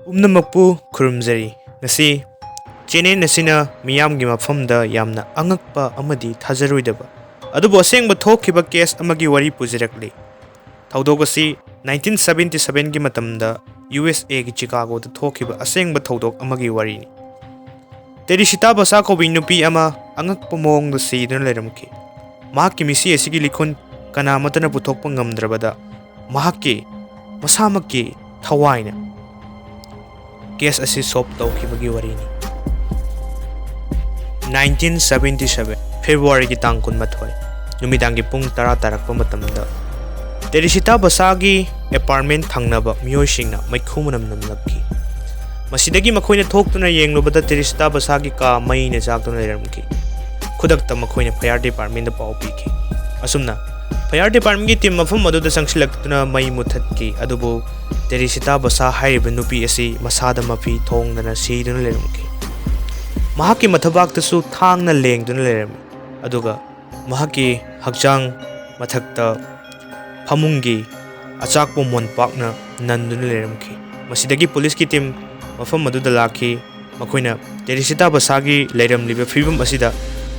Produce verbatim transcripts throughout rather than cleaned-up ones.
ꯄꯨꯝꯅꯃꯛꯄꯨ ꯈꯨꯔꯨꯝꯖꯔꯤ꯫ ꯉꯁꯤ ꯆꯦꯅꯦꯜ ꯑꯁꯤꯅ ꯃꯤꯌꯥꯝꯒꯤ ꯃꯐꯝꯗ ꯌꯥꯝꯅ ꯑꯉꯛꯄ ꯑꯃꯗꯤ ꯊꯥꯖꯔꯣꯏꯗꯕ, ꯑꯗꯨꯕꯨ ꯑꯁꯦꯡꯕ ꯊꯣꯛꯈꯤꯕ ꯀꯦꯁ ꯑꯃꯒꯤ ꯋꯥꯔꯤ ꯄꯨꯖꯔꯛꯂꯤ꯫ ꯊꯧꯗꯣꯛ ꯑꯁꯤ ꯅꯥꯏꯟꯇꯤꯟ ꯁꯕꯦꯟꯇꯤ ꯁꯕꯦꯟꯒꯤ ꯃꯇꯝꯗ ꯌꯨ ꯑꯦꯁ ꯑꯦꯒꯤ ꯆꯤꯀꯥꯒꯣꯗ ꯊꯣꯛꯈꯤꯕ ꯑꯁꯦꯡꯕ ꯊꯧꯗꯣꯛ ꯑꯃꯒꯤ ꯋꯥꯔꯤꯅꯤ꯫ ꯇꯦꯔꯤꯁꯤꯇꯥ ꯕꯁꯥ ꯀꯧꯕꯤ ꯅꯨꯄꯤ ꯑꯃ ꯑꯉꯛꯄ ꯃꯑꯣꯡꯗ ꯁꯤꯗꯨꯅ ꯂꯩꯔꯝꯈꯤ꯫ ꯃꯍꯥꯛꯀꯤ ꯃꯤꯁꯤ ꯑꯁꯤꯒꯤ ꯂꯤꯈꯨꯟ ꯀꯅꯥꯃꯠꯇꯅ ꯄꯨꯊꯣꯛꯄ ꯉꯝꯗ꯭ꯔꯕꯗ, ꯃꯍꯥꯛꯀꯤ ꯃꯁꯥꯃꯛꯀꯤ ꯊꯋꯥꯏꯅ ꯀꯦꯁ ꯑꯁꯤ ꯁꯣꯜꯕ ꯇꯧꯈꯤꯕꯒꯤ ꯋꯥꯔꯤꯅꯤ꯫ ꯅꯥꯏꯟꯇꯤꯟ ꯁꯕꯦꯟꯇꯤ ꯁꯕꯦꯟ ꯐꯦꯕ꯭ꯔꯨꯋꯥꯔꯤꯒꯤ ꯇꯥꯡ ꯀꯨꯟꯃꯥꯊꯣꯏ, ꯅꯨꯃꯤꯗꯥꯡꯒꯤ ꯄꯨꯡ ꯇꯔꯥ ꯇꯥꯔꯛꯄ ꯃꯇꯝꯗ, ꯇꯦꯔꯤꯁꯤꯇꯥ ꯕꯁꯥꯒꯤ ꯑꯦꯄꯥꯔꯠꯃꯦꯟ ꯊꯪꯅꯕ ꯃꯤꯑꯣꯏꯁꯤꯡꯅ ꯃꯩꯈꯨ ꯃꯅꯝ ꯅꯝꯂꯛꯈꯤ꯫ ꯃꯁꯤꯗꯒꯤ ꯃꯈꯣꯏꯅ ꯊꯣꯛꯇꯨꯅ ꯌꯦꯡꯂꯨꯕꯗ, ꯇꯦꯔꯤꯁꯤꯇꯥ ꯕꯁꯥꯒꯤ ꯀꯥ ꯃꯩꯅ ꯆꯥꯛꯇꯨꯅ ꯂꯩꯔꯝꯈꯤ꯫ ꯈꯨꯗꯛꯇ ꯃꯈꯣꯏꯅ ꯐꯥꯌꯔ ꯗꯤꯄꯥꯔꯠꯃꯦꯟꯗ ꯄꯥꯎ ꯄꯤꯈꯤ꯫ ꯑꯁꯨꯝꯅ ꯐꯥꯌꯔ ꯗꯤꯄꯥꯔꯠꯃꯦꯟꯒꯤ ꯇꯤꯝ ꯃꯐꯝ ꯑꯗꯨꯗ ꯆꯪꯁꯤꯜꯂꯛꯇꯨꯅ ꯃꯩ ꯃꯨꯊꯠꯈꯤ, ꯑꯗꯨꯕꯨ ꯇꯦꯔꯤꯁꯤꯇꯥ ꯕꯁꯥ ꯍꯥꯏꯔꯤꯕ ꯅꯨꯄꯤ ꯑꯁꯤ ꯃꯁꯥꯗ ꯃꯐꯤ ꯊꯣꯡꯗꯅ ꯁꯤꯗꯨꯅ ꯂꯩꯔꯝꯈꯤ꯫ ꯃꯍꯥꯛꯀꯤ ꯃꯊꯕꯥꯛꯇꯁꯨ ꯊꯥꯡꯅ ꯂꯦꯡꯗꯨꯅ ꯂꯩꯔꯝꯃꯤ, ꯑꯗꯨꯒ ꯃꯍꯥꯛꯀꯤ ꯍꯛꯆꯥꯡ ꯃꯊꯛꯇ ꯐꯃꯨꯡꯒꯤ ꯑꯆꯥꯛꯄ ꯃꯣꯟꯄꯥꯛꯅ ꯅꯟꯗꯨꯅ ꯂꯩꯔꯝꯈꯤ꯫ ꯃꯁꯤꯗꯒꯤ ꯄꯨꯂꯤꯁꯀꯤ ꯇꯤꯝ ꯃꯐꯝ ꯑꯗꯨꯗ ꯂꯥꯛꯈꯤ꯫ ꯃꯈꯣꯏꯅ ꯇꯦꯔꯤꯁꯤꯇꯥ ꯕꯁꯥꯒꯤ ꯂꯩꯔꯝꯂꯤꯕ ꯐꯤꯕꯝ ꯑꯁꯤꯗ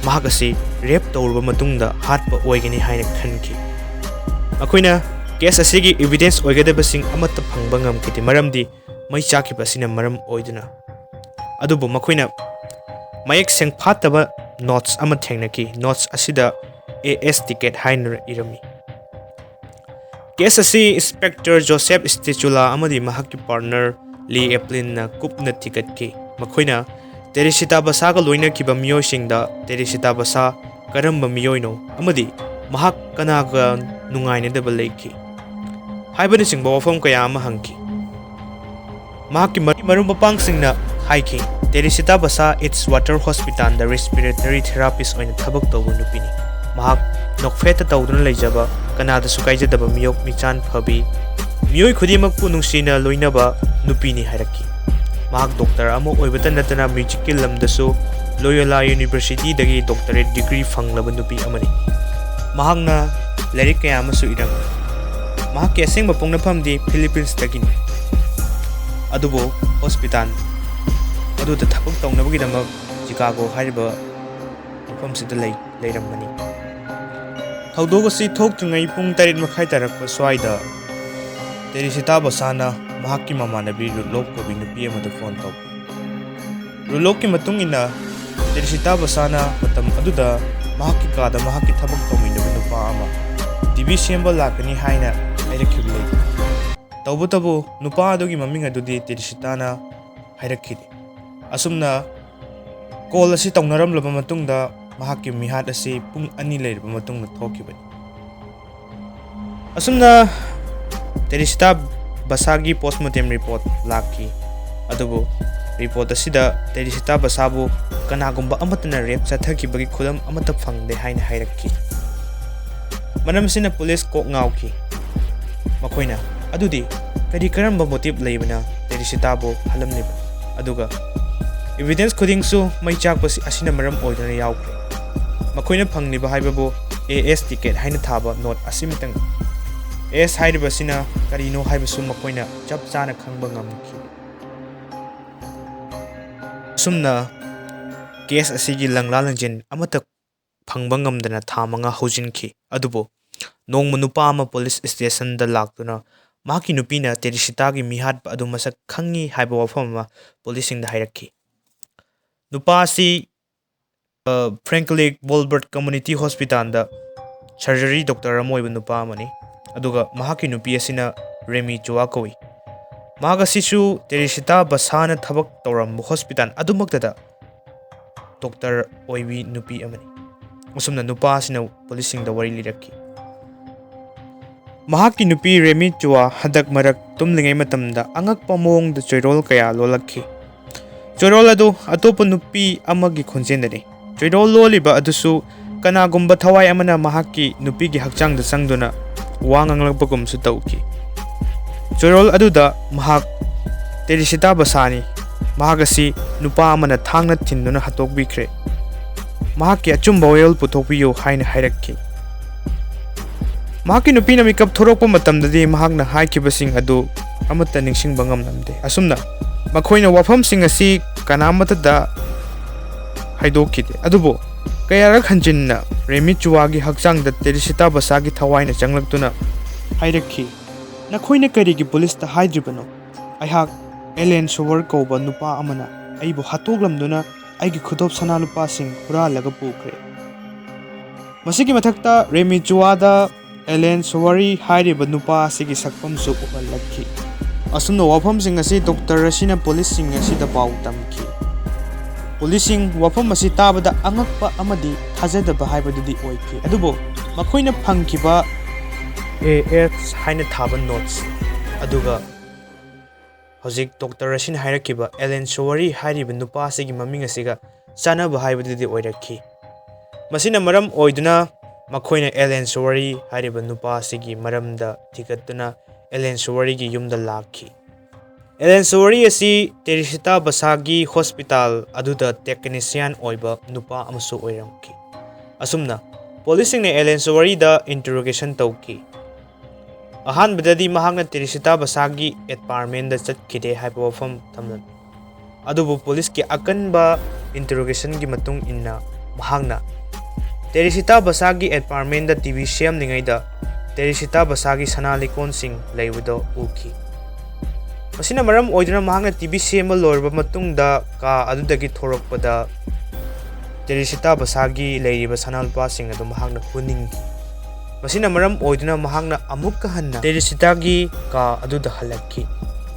ꯃꯍꯥꯛ ꯑꯁꯤ ꯔꯦꯞ ꯇꯧꯔꯕ ꯃꯇꯨꯡꯗ ꯍꯥꯠꯄ ꯑꯣꯏꯒꯅꯤ ꯍꯥꯏꯅ ꯈꯟꯈꯤ꯫ ꯃꯈꯣꯏꯅ ꯀꯦꯁ ꯑꯁꯤꯒꯤ ꯏꯕꯤꯗꯦꯟꯁ ꯑꯣꯏꯒꯗꯕꯁꯤꯡ ꯑꯃꯠꯇ ꯐꯪꯕ ꯉꯝꯈꯤꯗꯦ, ꯃꯔꯝꯗꯤ ꯃꯩ ꯆꯥꯛꯈꯤꯕ ꯑꯁꯤꯅ ꯃꯔꯝ ꯑꯣꯏꯗꯨꯅ꯫ ꯑꯗꯨꯕꯨ ꯃꯈꯣꯏꯅ ꯃꯌꯦꯛ ꯁꯦꯡꯐꯥꯠꯇꯕ ꯅꯣꯠꯁ ꯑꯃ ꯊꯦꯡꯅꯈꯤ꯫ ꯅꯣꯠꯁ ꯑꯁꯤꯗ "ꯑꯦ ꯑꯦꯁ ꯇꯤꯀꯦꯠ" ꯍꯥꯏꯅ ꯏꯔꯝꯃꯤ꯫ ꯀꯦꯁ ꯑꯁꯤ ꯏꯟꯁꯄꯦꯛꯇꯔ ꯖꯣꯁꯦꯐ ꯁ꯭ꯇꯦꯆꯨꯂꯥ ꯑꯃꯗꯤ ꯃꯍꯥꯛꯀꯤ ꯄꯥꯔꯠꯅꯔ ꯂꯤ ꯑꯦꯄ꯭ꯂꯤꯟꯅ ꯀꯨꯞꯅ ꯊꯤꯒꯠꯈꯤ꯫ ꯃꯈꯣꯏꯅ ꯇꯦꯔꯤꯁꯤꯇꯥ ꯕꯁꯥꯒ ꯂꯣꯏꯅꯈꯤꯕ ꯃꯤꯑꯣꯏꯁꯤꯡꯗ ꯇꯦꯔꯤꯁꯤꯇꯥ ꯕꯁꯥ ꯀꯔꯝꯕ ꯃꯤꯑꯣꯏꯅꯣ ꯑꯃꯗꯤ ꯃꯍꯥꯛ ꯀꯅꯥꯒ ꯅꯨꯡꯉꯥꯏꯅꯗꯕ ꯂꯩꯈꯤ ꯍꯥꯏꯕꯅꯆꯤꯡꯕ ꯋꯥꯐꯝ ꯀꯌꯥ ꯑꯃ ꯍꯪꯈꯤ꯫ ꯃꯍꯥꯛꯀꯤ ꯃꯔꯤ ꯃꯔꯨꯞ ꯃꯄꯥꯡꯁꯤꯡꯅ ꯍꯥꯏꯈꯤ, "ꯇꯦꯔꯤꯁꯤꯇꯥ ꯕꯁꯥ ꯏꯠꯁ ꯋꯥꯇꯔ ꯍꯣꯁꯄꯤꯇꯥꯜꯗ ꯔꯦꯁꯄꯤꯔꯦꯇꯔꯤ ꯊꯦꯔꯥꯄꯤꯁ ꯑꯣꯏꯅ ꯊꯕꯛ ꯇꯧꯕ ꯅꯨꯄꯤꯅꯤ꯫ ꯃꯍꯥꯛ ꯅꯣꯛꯐꯦꯠꯇ ꯇꯧꯗꯨꯅ ꯂꯩꯖꯕ, ꯀꯅꯥꯗꯁꯨ ꯀꯥꯏꯖꯗꯕ ꯃꯤꯑꯣꯛ ꯃꯤꯆꯥꯟ ꯐꯕꯤ, ꯃꯤꯑꯣꯏ ꯈꯨꯗꯤꯡꯃꯛꯄꯨ ꯅꯨꯡꯁꯤꯅ ꯂꯣꯏꯅꯕ ꯅꯨꯄꯤꯅꯤ" ꯍꯥꯏꯔꯛꯈꯤ꯫ ꯃꯍꯥꯛ ꯗꯣꯛꯇꯔ ꯑꯃ ꯑꯣꯏꯕꯇ ꯅꯠꯇꯅ ꯃ꯭ꯌꯨꯖꯤꯛꯀꯤ ꯂꯝꯗꯁꯨ ꯂꯣꯌꯣꯂꯥ ꯌꯨꯅꯤꯚꯔꯁꯤꯇꯤꯗꯒꯤ ꯗꯣꯛꯇꯔꯦꯠ ꯗꯤꯒ꯭ꯔꯤ ꯐꯪꯂꯕ ꯅꯨꯄꯤ ꯑꯃꯅꯤ꯫ ꯃꯍꯥꯛꯅ ꯂꯥꯏꯔꯤꯛ ꯀꯌꯥ ꯑꯃꯁꯨ ꯏꯔꯝꯃꯤ꯫ ꯃꯍꯥꯛꯀꯤ ꯑꯁꯦꯡꯕ ꯄꯣꯛꯅꯐꯝꯗꯤ ꯐꯤꯂꯤꯄꯤꯟꯁꯇꯒꯤꯅꯤ꯫ ꯑꯗꯨꯕꯨ ꯍꯣꯁꯄꯤꯇꯥꯜ ꯑꯗꯨꯗ ꯊꯕꯛ ꯇꯧꯅꯕꯒꯤꯗꯃꯛ ꯆꯤꯀꯥꯒꯣ ꯍꯥꯏꯔꯤꯕ ꯃꯐꯝꯁꯤꯗ ꯂꯩ ꯂꯩꯔꯝꯕꯅꯤ꯫ ꯊꯧꯗꯣꯛ ꯑꯁꯤ ꯊꯣꯛꯇ꯭ꯔꯤꯉꯩ ꯄꯨꯡ ꯇꯔꯦꯠ ꯃꯈꯥꯏ ꯇꯥꯔꯛꯄ ꯁ꯭ꯋꯥꯏꯗ ꯇꯦꯔꯤꯁꯤꯇꯥ ꯕꯁꯥꯅ ꯃꯍꯥꯛꯀꯤ ꯃꯃꯥꯟꯅꯕꯤ ꯔꯨꯠꯂꯣꯞ ꯀꯧꯕꯤ ꯅꯨꯄꯤ ꯑꯃꯗ ꯐꯣꯟ ꯇꯧꯈꯤ꯫ ꯔꯨꯠꯂꯣꯞꯀꯤ ꯃꯇꯨꯡ ꯏꯟꯅ, ꯇꯦꯔꯤꯁꯤꯇꯥ ꯕꯁꯥꯅ ꯃꯇꯝ ꯑꯗꯨꯗ ꯃꯍꯥꯛꯀꯤ ꯀꯥꯗ ꯃꯍꯥꯛꯀꯤ ꯊꯕꯛ ꯇꯧꯃꯤꯟꯅꯕ ꯅꯨꯄꯥ ꯑꯃ ꯇꯤꯚꯤ ꯁꯦꯝꯕ ꯂꯥꯛꯀꯅꯤ ꯍꯥꯏꯅ ꯍꯥꯏꯔꯛꯈꯤꯕ ꯂꯩ꯫ ꯇꯧꯕꯇꯕꯨ ꯅꯨꯄꯥ ꯑꯗꯨꯒꯤ ꯃꯃꯤꯡ ꯑꯗꯨꯗꯤ ꯇꯦꯔꯤꯁꯤꯇꯥꯅ ꯍꯥꯏꯔꯛꯈꯤꯗꯦ꯫ ꯑꯁꯨꯝꯅ ꯀꯣꯜ ꯑꯁꯤ ꯇꯧꯅꯔꯝꯂꯕ ꯃꯇꯨꯡꯗ ꯃꯍꯥꯛꯀꯤ ꯃꯤꯍꯥꯠ ꯑꯁꯤ ꯄꯨꯡ ꯑꯅꯤ ꯂꯩꯔꯕ ꯃꯇꯨꯡꯗ ꯊꯣꯛꯈꯤꯕꯅꯤ꯫ ꯑꯁꯨꯝꯅ ꯇꯦꯔꯤꯁꯤꯇꯥ ꯕꯁꯥꯒꯤ ꯄꯣꯁꯃꯣꯔꯇꯦꯝ ꯔꯤꯄꯣꯔꯠ ꯂꯥꯛꯈꯤ꯫ ꯑꯗꯨꯕꯨ ꯔꯤꯄꯣꯔꯠ ꯑꯁꯤꯗ ꯇꯦꯔꯤꯁꯤꯇꯥ ꯕꯁꯥꯕꯨ ꯀꯅꯥꯒꯨꯝꯕ ꯑꯃꯠꯇꯅ ꯔꯦꯞ ꯆꯠꯊꯈꯤꯕꯒꯤ ꯈꯨꯗꯝ ꯑꯃꯠꯇ ꯐꯪꯗꯦ ꯍꯥꯏꯅ ꯍꯥꯏꯔꯛꯈꯤ꯫ ꯃꯔꯝ ꯑꯁꯤꯅ ꯄꯨꯂꯤꯁ ꯀꯣꯛ ꯉꯥꯎꯈꯤ꯫ ꯃꯈꯣꯏꯅ ꯑꯗꯨꯗꯤ ꯀꯔꯤ ꯀꯔꯝꯕ ꯃꯣꯇꯤꯞ ꯂꯩꯕꯅ ꯇꯦꯔꯤꯁꯤꯇꯥꯕꯨ ꯍꯥꯠꯂꯝꯂꯤꯕ? ꯑꯗꯨꯒ ꯏꯚꯤꯗꯦꯟꯁ ꯈꯨꯗꯤꯡꯁꯨ ꯃꯩ ꯆꯥꯛꯄꯁꯤ ꯑꯁꯤꯅ ꯃꯔꯝ ꯑꯣꯏꯗꯨꯅ ꯌꯥꯎꯈ꯭ꯔꯦ꯫ ꯃꯈꯣꯏꯅ ꯐꯪꯂꯤꯕ ꯍꯥꯏꯕꯕꯨ ꯑꯦ ꯑꯦꯁ ꯇꯤꯀꯦꯠ ꯍꯥꯏꯅ ꯊꯥꯕ ꯅꯣꯠ ꯑꯁꯤꯃꯇꯪ꯫ ꯑꯦ ꯑꯦꯁ ꯍꯥꯏꯔꯤꯕꯁꯤꯅ ꯀꯔꯤꯅꯣ ꯍꯥꯏꯕꯁꯨ ꯃꯈꯣꯏꯅ ꯆꯞ ꯆꯥꯅ ꯈꯪꯕ ꯉꯝꯈꯤ꯫ ꯑꯁꯨꯝꯅ ꯀꯦꯁ ꯑꯁꯤꯒꯤ ꯂꯪꯂꯥ ꯂꯪꯖꯦꯟ ꯑꯃꯠꯇ ꯐꯪꯕ ꯉꯝꯗꯅ ꯊꯥ ꯃꯉꯥ ꯍꯧꯖꯤꯟꯈꯤ꯫ ꯑꯗꯨꯕꯨ ꯅꯣꯡꯃ ꯅꯨꯄꯥ ꯑꯃ ꯄꯨꯂꯤꯁ ꯁ꯭ꯇꯦꯁꯟꯗ ꯂꯥꯛꯇꯨꯅ ꯃꯍꯥꯛꯀꯤ ꯅꯨꯄꯤꯅ ꯇꯦꯔꯤꯁꯤꯇꯥꯒꯤ ꯃꯤꯍꯥꯠꯄ ꯑꯗꯨ ꯃꯁꯛ ꯈꯪꯉꯤ ꯍꯥꯏꯕ ꯋꯥꯐꯝ ꯑꯃ ꯄꯨꯂꯤꯁꯁꯤꯡꯗ ꯍꯥꯏꯔꯛꯈꯤ꯫ ꯅꯨꯄꯥ ꯑꯁꯤ, ꯑ, ꯐ꯭ꯔꯦꯡꯀꯂꯤ ꯋꯣꯜꯕꯔꯠ ꯀꯝꯃꯨꯅꯤꯇꯤ ꯍꯣꯁꯄꯤꯇꯥꯜꯗ ꯁꯔꯖꯔꯤ ꯗꯣꯛꯇꯔ ꯑꯃ ꯑꯣꯏꯕ ꯅꯨꯄꯥ ꯑꯃꯅꯤ꯫ ꯑꯗꯨꯒ ꯃꯍꯥꯛꯀꯤ ꯅꯨꯄꯤ ꯑꯁꯤꯅ ꯔꯦꯃꯤ ꯆꯨꯋꯥ ꯀꯧꯏ꯫ ꯃꯍꯥꯛ ꯑꯁꯤꯁꯨ ꯇꯦꯔꯤꯁꯤꯇꯥ ꯕꯁꯥꯅ ꯊꯕꯛ ꯇꯧꯔꯝꯕ ꯍꯣꯁꯄꯤꯇꯥꯜ ꯑꯗꯨꯃꯛꯇꯗ ꯗꯣꯛꯇꯔ ꯑꯣꯏꯕꯤ ꯅꯨꯄꯤ ꯑꯃꯅꯤ꯫ ꯑꯁꯨꯝꯅ ꯅꯨꯄꯥ ꯑꯁꯤꯅ ꯄꯨꯂꯤꯁꯁꯤꯡꯗ ꯋꯥꯔꯤ ꯂꯤꯔꯛꯈꯤ꯫ ꯃꯍꯥꯛꯀꯤ ꯅꯨꯄꯤ ꯔꯦꯃꯤ ꯆꯨꯋꯥ ꯍꯟꯗꯛ ꯃꯔꯛ ꯇꯨꯝꯂꯤꯉꯩ ꯃꯇꯝꯗ ꯑꯉꯛꯄ ꯃꯑꯣꯡꯗ ꯆꯣꯏꯔꯣꯜ ꯀꯌꯥ ꯂꯣꯜꯂꯛꯈꯤ꯫ ꯆꯣꯏꯔꯣꯜ ꯑꯗꯨ ꯑꯇꯣꯞꯄ ꯅꯨꯄꯤ ꯑꯃꯒꯤ ꯈꯣꯟꯖꯦꯜꯗꯅꯤ꯫ ꯆꯣꯏꯔꯣꯜ ꯂꯣꯜꯂꯤꯕ ꯑꯗꯨꯁꯨ ꯀꯅꯥꯒꯨꯝꯕ ꯊꯋꯥꯏ ꯑꯃꯅ ꯃꯍꯥꯛꯀꯤ ꯅꯨꯄꯤꯒꯤ ꯍꯛꯆꯥꯡꯗ ꯆꯪꯗꯨꯅ ꯋꯥ ꯉꯥꯡꯂꯛꯄꯒꯨꯝꯁꯨ ꯇꯧꯈꯤ꯫ ꯆꯣꯏꯔꯣꯜ ꯑꯗꯨꯗ ꯃꯍꯥꯛ ꯇꯦꯔꯤꯁꯤꯇꯥ ꯕꯁꯥꯅꯤ, ꯃꯍꯥꯛ ꯑꯁꯤ ꯅꯨꯄꯥ ꯑꯃꯅ ꯊꯥꯡꯅ ꯊꯤꯟꯗꯨꯅ ꯍꯥꯠꯇꯣꯛꯄꯤꯈ꯭ꯔꯦ, ꯃꯍꯥꯛꯀꯤ ꯑꯆꯨꯝꯕ ꯋꯥꯌꯦꯜ ꯄꯨꯊꯣꯛꯄꯤꯌꯨ ꯍꯥꯏꯅ ꯍꯥꯏꯔꯛꯈꯤ꯫ ꯃꯍꯥꯛꯀꯤ ꯅꯨꯄꯤꯅ ꯃꯤꯀꯞ ꯊꯣꯔꯛꯄ ꯃꯇꯝꯗꯗꯤ ꯃꯍꯥꯛꯅ ꯍꯥꯏꯈꯤꯕꯁꯤꯡ ꯑꯗꯨ ꯑꯃꯠꯇ ꯅꯤꯡꯁꯤꯡꯕ ꯉꯝꯂꯝꯗꯦ꯫ ꯑꯁꯨꯝꯅ ꯃꯈꯣꯏꯅ ꯋꯥꯐꯝꯁꯤꯡ ꯑꯁꯤ ꯀꯅꯥꯃꯠꯇꯗ ꯍꯥꯏꯗꯣꯛꯈꯤꯗꯦ꯫ ꯑꯗꯨꯕꯨ ꯀꯌꯥꯔꯛ ꯍꯟꯖꯤꯟꯅ ꯔꯦꯃꯤ ꯆꯨꯋꯥꯒꯤ ꯍꯛꯆꯥꯡꯗ ꯇꯦꯔꯤꯁꯤꯇꯥ ꯕꯁꯥꯒꯤ ꯊꯋꯥꯏꯅ ꯆꯪꯂꯛꯇꯨꯅ ꯍꯥꯏꯔꯛꯈꯤ, "ꯅꯈꯣꯏꯅ ꯀꯔꯤꯒꯤ ꯄꯨꯂꯤꯁꯇ ꯍꯥꯏꯗ꯭ꯔꯤꯕꯅꯣ? ꯑꯩꯍꯥꯛ ꯑꯦꯂꯦꯟ ꯁꯣꯋꯔ ꯀꯧꯕ ꯅꯨꯄꯥ ꯑꯃꯅ ꯑꯩꯕꯨ ꯍꯥꯠꯇꯣꯛꯂꯝꯗꯨꯅ ꯑꯩꯒꯤ ꯈꯨꯗꯣꯞ ꯁꯅꯥ ꯂꯨꯄꯥꯁꯤꯡ ꯍꯨꯔꯥꯜꯂꯒ ꯄꯨꯈ꯭ꯔꯦ꯫" ꯃꯁꯤꯒꯤ ꯃꯊꯛꯇ ꯔꯦꯃꯤ ꯆꯨꯋꯥꯗ ꯑꯦꯂꯦꯟ ꯁꯣꯋꯔꯤ ꯍꯥꯏꯔꯤꯕ ꯅꯨꯄꯥ ꯑꯁꯤꯒꯤ ꯁꯛꯐꯝꯁꯨ ꯎꯍꯜꯂꯛꯈꯤ꯫ ꯑꯁꯨꯝꯅ ꯋꯥꯐꯝꯁꯤꯡ ꯑꯁꯤ ꯗꯣꯛꯇꯔ ꯑꯁꯤꯅ ꯄꯨꯂꯤꯁꯁꯤꯡ ꯑꯁꯤꯗ ꯄꯥꯎ ꯇꯝꯈꯤ꯫ ꯄꯨꯂꯤꯁꯁꯤꯡ ꯋꯥꯐꯝ ꯑꯁꯤ ꯇꯥꯕꯗ ꯑꯉꯛꯄ ꯑꯃꯗꯤ ꯊꯥꯖꯗꯕ ꯍꯥꯏꯕꯗꯨꯗꯤ ꯑꯣꯏꯈꯤ꯫ ꯑꯗꯨꯕꯨ ꯃꯈꯣꯏꯅ ꯐꯪꯈꯤꯕ ꯑꯦ ꯑꯦꯁ ꯍꯥꯏꯅ ꯊꯥꯕ ꯅꯣꯠꯁ, ꯑꯗꯨꯒ ꯍꯧꯖꯤꯛ ꯗꯣꯛꯇꯔ ꯑꯁꯤꯅ ꯍꯥꯏꯔꯛꯈꯤꯕ ꯑꯦꯂꯦꯟ ꯁꯣꯋꯔꯤ ꯍꯥꯏꯔꯤꯕ ꯅꯨꯄꯥ ꯑꯁꯤꯒꯤ ꯃꯃꯤꯡ ꯑꯁꯤꯒ ꯆꯥꯟꯅꯕ ꯍꯥꯏꯕꯗꯨꯗꯤ ꯑꯣꯏꯔꯛꯈꯤ꯫ ꯃꯁꯤꯅ ꯃꯔꯝ ꯑꯣꯏꯗꯨꯅ ꯃꯈꯣꯏꯅ ꯑꯦꯂꯦꯟ ꯁꯣꯋꯔꯤ ꯍꯥꯏꯔꯤꯕ ꯅꯨꯄꯥ ꯑꯁꯤꯒꯤ ꯃꯔꯝꯗ ꯊꯤꯒꯠꯇꯨꯅ ꯑꯦꯂꯦꯟ ꯁꯣꯋꯔꯤꯒꯤ ꯌꯨꯝꯗ ꯂꯥꯛꯈꯤ꯫ ꯑꯦꯂꯦꯟ ꯁꯣꯋꯔꯤ ꯑꯁꯤ ꯇꯦꯔꯤꯁꯤꯇꯥ ꯕꯁꯥꯒꯤ ꯍꯣꯁꯄꯤꯇꯥꯜ ꯑꯗꯨꯗ ꯇꯦꯛꯅꯤꯁꯤꯌꯥꯟ ꯑꯣꯏꯕ ꯅꯨꯄꯥ ꯑꯃꯁꯨ ꯑꯣꯏꯔꯝꯈꯤ꯫ ꯑꯁꯨꯝꯅ ꯄꯨꯂꯤꯁꯁꯤꯡꯅ ꯑꯦꯂꯦꯟ ꯁꯣꯋꯔꯤꯗ ꯏꯟꯇꯔꯣꯒꯦꯁꯟ ꯇꯧꯈꯤ꯫ ꯑꯍꯥꯟꯕꯗꯗꯤ ꯃꯍꯥꯛꯅ ꯇꯦꯔꯤꯁꯤꯇꯥ ꯕꯁꯥꯒꯤ ꯑꯦꯄꯥꯔꯠꯃꯦꯟꯗ ꯆꯠꯈꯤꯗꯦ ꯍꯥꯏꯕ ꯋꯥꯐꯝ ꯊꯝꯂꯝꯃꯤ꯫ ꯑꯗꯨꯕꯨ ꯄꯨꯂꯤꯁꯀꯤ ꯑꯀꯟꯕ ꯏꯟꯇꯔꯣꯒꯦꯁꯟꯒꯤ ꯃꯇꯨꯡ ꯏꯟꯅ ꯃꯍꯥꯛꯅ ꯇꯦꯔꯤꯁꯤꯇꯥ ꯕꯁꯥꯒꯤ ꯑꯦꯄꯥꯔꯠꯃꯦꯟꯗ ꯇꯤ ꯚꯤ ꯁꯦꯝꯂꯤꯉꯩꯗ ꯇꯦꯔꯤꯁꯤꯇꯥ ꯕꯁꯥꯒꯤ ꯁꯅꯥ ꯂꯤꯛꯀꯣꯟꯁꯤꯡ ꯂꯩꯕꯗꯨ ꯎꯈꯤ꯫ ꯃꯁꯤꯅ ꯃꯔꯝ ꯑꯣꯏꯗꯨꯅ ꯃꯍꯥꯛꯅ ꯇꯤ ꯚꯤ ꯁꯦꯝꯕ ꯂꯣꯏꯔꯕ ꯃꯇꯨꯡꯗ ꯀꯥ ꯑꯗꯨꯗꯒꯤ ꯊꯣꯔꯛꯄꯗ ꯇꯦꯔꯤꯁꯤꯇꯥ ꯕꯁꯥꯒꯤ ꯂꯩꯔꯤꯕ ꯁꯅꯥ ꯂꯨꯄꯥꯁꯤꯡ ꯑꯗꯨ ꯃꯍꯥꯛꯅ ꯍꯨꯅꯤꯡꯈꯤ꯫ ꯃꯁꯤꯅ ꯃꯔꯝ ꯑꯣꯏꯗꯨꯅ ꯃꯍꯥꯛꯅ ꯑꯃꯨꯛꯀ ꯍꯟꯅ ꯇꯦꯔꯤꯁꯤꯇꯥꯒꯤ ꯀꯥ ꯑꯗꯨꯗ ꯍꯜꯂꯛꯈꯤ꯫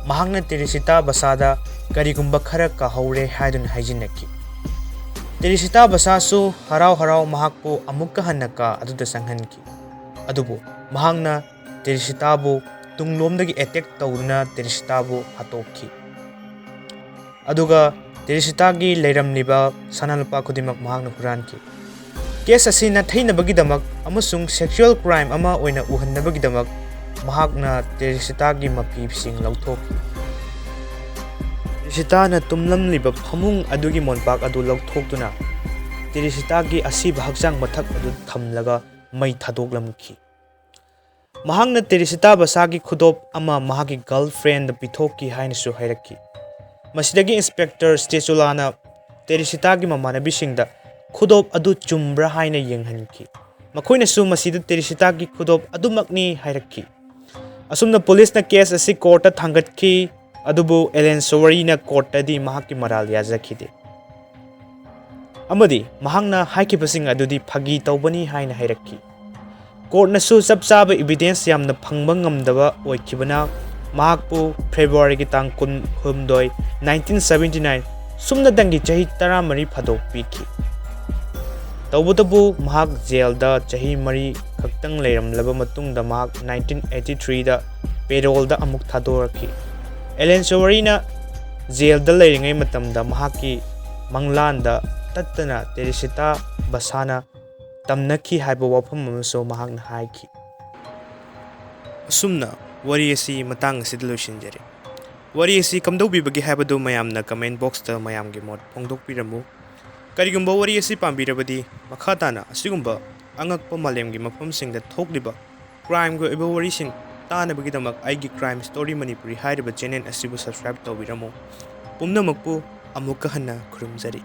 ꯃꯍꯥꯛꯅ ꯇꯦꯔꯤꯁꯤꯇꯥ ꯕꯁꯥꯗ ꯀꯔꯤꯒꯨꯝꯕ ꯈꯔ ꯀꯥꯍꯧꯔꯦ ꯍꯥꯏꯗꯨꯅ ꯍꯥꯏꯖꯤꯟꯅꯈꯤ꯫ ꯇꯦꯔꯤꯁꯤꯇꯥ ꯕꯁꯥꯁꯨ ꯍꯔꯥꯎ ꯍꯔꯥꯎ ꯃꯍꯥꯛꯄꯨ ꯑꯃꯨꯛꯀ ꯍꯟꯅ ꯀꯥ ꯑꯗꯨꯗ ꯆꯪꯍꯟꯈꯤ꯫ ꯑꯗꯨꯕꯨ ꯃꯍꯥꯛꯅ ꯇꯦꯔꯤꯁꯤꯇꯥꯕꯨ ꯇꯨꯡꯂꯣꯝꯗꯒꯤ ꯑꯦꯇꯦꯛ ꯇꯧꯗꯨꯅ ꯇꯦꯔꯤꯁꯤꯇꯥꯕꯨ ꯍꯥꯠꯇꯣꯛꯈꯤ꯫ ꯑꯗꯨꯒ ꯇꯦꯔꯤꯁꯤꯇꯥꯒꯤ ꯂꯩꯔꯝꯂꯤꯕ ꯁꯅꯥ ꯂꯨꯄꯥ ꯈꯨꯗꯤꯡꯃꯛ ꯃꯍꯥꯛꯅ ꯍꯨꯔꯥꯟꯈꯤ꯫ ꯀꯦꯁ ꯑꯁꯤ ꯅꯥꯊꯩꯅꯕꯒꯤꯗꯃꯛ ꯑꯃꯁꯨꯡ ꯁꯦꯛꯁꯨꯑꯦꯜ ꯀ꯭ꯔꯥꯏꯝ ꯑꯃ ꯑꯣꯏꯅ ꯎꯍꯟꯅꯕꯒꯤꯗꯃꯛ ꯃꯍꯥꯛꯅ ꯇꯦꯔꯤꯁꯤꯇꯥꯒꯤ ꯃꯐꯤꯁꯤꯡ ꯂꯧꯊꯣꯛꯈꯤ꯫ ꯇꯦꯔꯤꯁꯤꯇꯥꯅ ꯇꯨꯝꯂꯝꯂꯤꯕ ꯐꯃꯨꯡ ꯑꯗꯨꯒꯤ ꯃꯣꯟꯄꯥꯛ ꯑꯗꯨ ꯂꯧꯊꯣꯛꯇꯨꯅ ꯇꯦꯔꯤꯁꯤꯇꯥꯒꯤ ꯑꯁꯤꯕ ꯍꯛꯆꯥꯡ ꯃꯊꯛ ꯑꯗꯨ ꯊꯝꯂꯒ ꯃꯩ ꯊꯥꯗꯣꯛꯂꯝꯈꯤ꯫ ꯃꯍꯥꯛꯅ ꯇꯦꯔꯤꯁꯤꯇꯥ ꯕꯁꯥꯒꯤ ꯈꯨꯗꯣꯞ ꯑꯃ ꯃꯍꯥꯛꯀꯤ ꯒꯔꯜꯐ꯭ꯔꯦꯟꯗ ꯄꯤꯊꯣꯛꯈꯤ ꯍꯥꯏꯅꯁꯨ ꯍꯥꯏꯔꯛꯈꯤ꯫ ꯃꯁꯤꯗꯒꯤ ꯏꯟꯁꯄꯦꯛꯇꯔ ꯁ꯭ꯇꯦꯆꯨꯂꯥꯅ ꯇꯦꯔꯤꯁꯤꯇꯥꯒꯤ ꯃꯃꯥꯟꯅꯕꯤꯁꯤꯡꯗ ꯈꯨꯗꯣꯞ ꯑꯗꯨ ꯆꯨꯝꯕ꯭ꯔꯥ ꯍꯥꯏꯅ ꯌꯦꯡꯍꯟꯈꯤ꯫ ꯃꯈꯣꯏꯅꯁꯨ ꯃꯁꯤꯗ ꯇꯦꯔꯤꯁꯤꯇꯥꯒꯤ ꯈꯨꯗꯣꯞ ꯑꯗꯨꯃꯛꯅꯤ ꯍꯥꯏꯔꯛꯈꯤ꯫ ꯑꯁꯨꯝꯅ ꯄꯨꯂꯤꯁꯅ ꯀꯦꯁ ꯑꯁꯤ ꯀꯣꯔꯠꯇ ꯊꯥꯡꯒꯠꯈꯤ, ꯑꯗꯨꯕꯨ ꯑꯦꯂꯦꯟ ꯁꯣꯋꯔꯤꯅ ꯀꯣꯔꯠꯇꯗꯤ ꯃꯍꯥꯛꯀꯤ ꯃꯔꯥꯜ ꯌꯥꯖꯈꯤꯗꯦ ꯑꯃꯗꯤ ꯃꯍꯥꯛꯅ ꯍꯥꯏꯈꯤꯕꯁꯤꯡ ꯑꯗꯨꯗꯤ ꯐꯥꯒꯤ ꯇꯧꯕꯅꯤ ꯍꯥꯏꯅ ꯍꯥꯏꯔꯛꯈꯤ꯫ ꯀꯣꯔꯠꯅꯁꯨ ꯆꯞ ꯆꯥꯕ ꯏꯕꯤꯗꯦꯟꯁ ꯌꯥꯝꯅ ꯐꯪꯕ ꯉꯝꯗꯕ ꯑꯣꯏꯈꯤꯕꯅ ꯃꯍꯥꯛꯄꯨ ꯐꯦꯕ꯭ꯔꯨꯋꯥꯔꯤꯒꯤ ꯇꯥꯡ ꯀꯨꯟꯍꯨꯝꯗꯣꯏ, ꯅꯥꯏꯟꯇꯤꯟ ꯁꯕꯦꯟꯇꯤ ꯅꯥꯏꯟ ꯁꯨꯞꯅꯇꯪꯒꯤ ꯆꯍꯤ ꯇꯔꯥꯃꯔꯤ ꯐꯥꯗꯣꯛ ꯄꯤꯈꯤ꯫ ꯇꯧꯕꯇꯕꯨ ꯃꯍꯥꯛ ꯖꯦꯜꯗ ꯆꯍꯤ ꯃꯔꯤ ꯈꯛꯇꯪ ꯂꯩꯔꯝꯂꯕ ꯃꯇꯨꯡꯗ ꯃꯍꯥꯛ ꯅꯥꯏꯟꯇꯤꯟ ꯑꯩꯠꯇꯤ ꯊ꯭ꯔꯤꯗ ꯄꯦꯔꯣꯜꯗ ꯑꯃꯨꯛ ꯊꯥꯗꯣꯔꯛꯈꯤ꯫ ꯑꯦꯂꯦꯟ ꯁꯣꯋꯔꯤꯅ ꯖꯦꯜꯗ ꯂꯩꯔꯤꯉꯩ ꯃꯇꯝꯗ ꯃꯍꯥꯛꯀꯤ ꯃꯪꯂꯥꯟꯗ ꯇꯠꯇꯅ ꯇꯦꯔꯤꯁꯤꯇꯥ ꯕꯁꯥꯅ ꯇꯝꯅꯈꯤ ꯍꯥꯏꯕ ꯋꯥꯐꯝ ꯑꯃꯁꯨ ꯃꯍꯥꯛꯅ ꯍꯥꯏꯈꯤ꯫ ꯑꯁꯨꯝꯅ ꯋꯥꯔꯤ ꯑꯁꯤ ꯃꯇꯥꯡ ꯑꯁꯤꯗ ꯂꯣꯏꯁꯤꯟꯖꯔꯦ꯫ ꯋꯥꯔꯤ ꯑꯁꯤ ꯀꯝꯗꯧꯕꯤꯕꯒꯦ ꯍꯥꯏꯕꯗꯨ ꯃꯌꯥꯝꯅ ꯀꯃꯦꯟ ꯕꯣꯛꯁꯇ ꯃꯌꯥꯝꯒꯤ ꯃꯣꯠ ꯐꯣꯡꯗꯣꯛꯄꯤꯔꯝꯃꯨ꯫ ꯀꯔꯤꯒꯨꯝꯕ ꯋꯥꯔꯤ ꯑꯁꯤ ꯄꯥꯝꯕꯤꯔꯕꯗꯤ ꯃꯈꯥ ꯇꯥꯅ ꯑꯁꯤꯒꯨꯝꯕ ꯑꯉꯛꯄ ꯃꯥꯂꯦꯝꯒꯤ ꯃꯐꯝꯁꯤꯡꯗ ꯊꯣꯛꯂꯤꯕ ꯀ꯭ꯔꯥꯏꯝꯒꯤ ꯑꯣꯏꯕ ꯋꯥꯔꯤꯁꯤꯡ ꯇꯥꯅꯕꯒꯤꯗꯃꯛ ꯑꯩꯒꯤ Crime Story Manipuri ꯍꯥꯏꯔꯤꯕ ꯆꯦꯅꯦꯜ ꯑꯁꯤꯕꯨ ꯁꯕꯁꯀ꯭ꯔꯥꯏꯕ ꯇꯧꯕꯤꯔꯝꯃꯨ꯫ ꯄꯨꯝꯅꯃꯛꯄꯨ ꯑꯃꯨꯛꯀ ꯍꯟꯅ ꯈꯨꯔꯨꯝꯖꯔꯤ꯫